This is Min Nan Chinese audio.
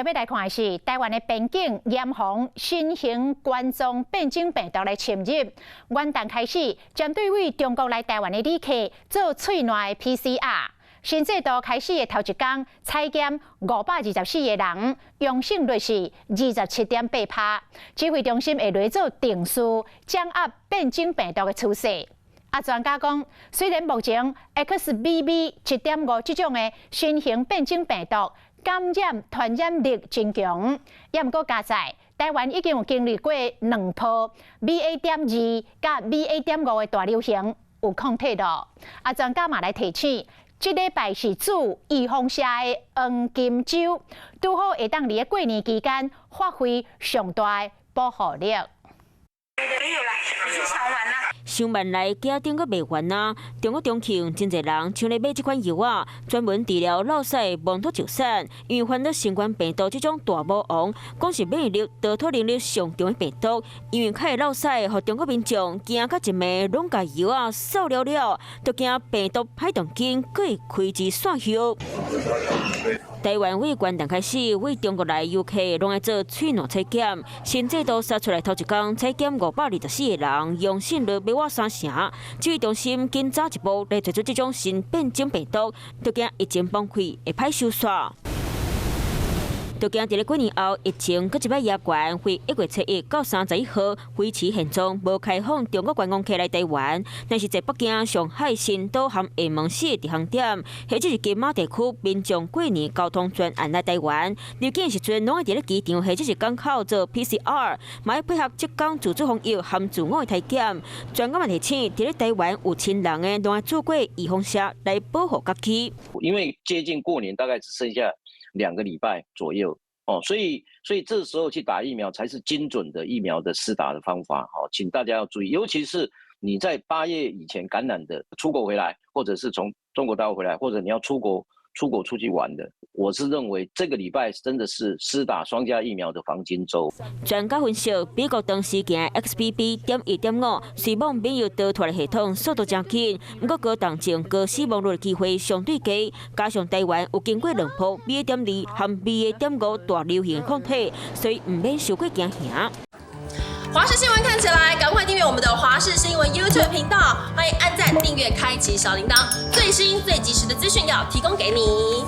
欲來看的是台灣的邊境嚴防新型冠狀變種病毒來侵入。元旦開始，針對對中國來台灣的旅客做喙瀾的 PCR。新制度開始的頭一工，採檢524個人，陽性率是27.8%。指揮中心會來做定序，掌握變種病毒的趨勢。啊，專家講，雖然目前 XBB.1.5這種的新型變種病毒感染傳染力真強，也毋過佳哉，台灣已經有經歷過兩波 BA.2佮 BA.5的大流行，有抗體咯。啊，專家嘛來提醒，這禮拜是做預防射的黃金週，拄好會當佇咧過年期間發揮上大的保護力。沒有啦，已經搶完啦。上萬來驚等閣賣完啊！中國中慶真濟人搶咧買這款藥仔，專門治療落屎、忘脫石散。因為煩惱新冠病毒這種大魔王，講是免疫力逃脫能力上強的病毒，因為較會落屎，予中國民眾驚甲一暝攏共藥仔掃了了，都驚病毒歹動緊，閣會開枝散葉。台灣對元旦開始，對中國來遊客攏愛做喙瀾採檢，新制度殺出來頭一工採檢524個人，陽性率欲倚三成。指揮中心緊走一步來提出這種新變種病毒，都驚疫情崩潰會歹收煞。就驚佇咧過年後，疫情閣一擺壓懸，會1月初1到31號維持現狀，無開放中國觀光客來台灣。但是在北京、上海、成都和廈門四个直航點，或者是金馬地區民眾過年交通專案來台灣，入境時陣攏愛佇咧機場或者是港口做 PCR，嘛愛配合浙江自主防疫和自我的體檢。專家嘛提醒，佇咧台灣有親人的，攏愛做過預防射來保護家己。因為接近過年，大概只剩下2個禮拜左右哦，所以這時候去打疫苗才是精準的疫苗的施打的方法哦，請大家要注意，尤其是你在8月以前感染的，出國回來，或者是從中國大陸回來，或者你要出國出去玩的，我是認為這個禮拜真的是施打雙價疫苗的黃金週。專家分析，美國當時行 XBB.1.5，雖罔免疫逃脫的系統速度誠緊，毋過高重症、高死亡率的機會相對低，加上台灣有經過兩波 BA.2和 BA.5大流行抗體，所以毋免傷過驚嚇。華視新聞看起來，趕快訂閱我們的華視新聞 YouTube 頻道，歡迎按讚、訂閱、開啟小鈴鐺，最新最及時的資訊要提供給你。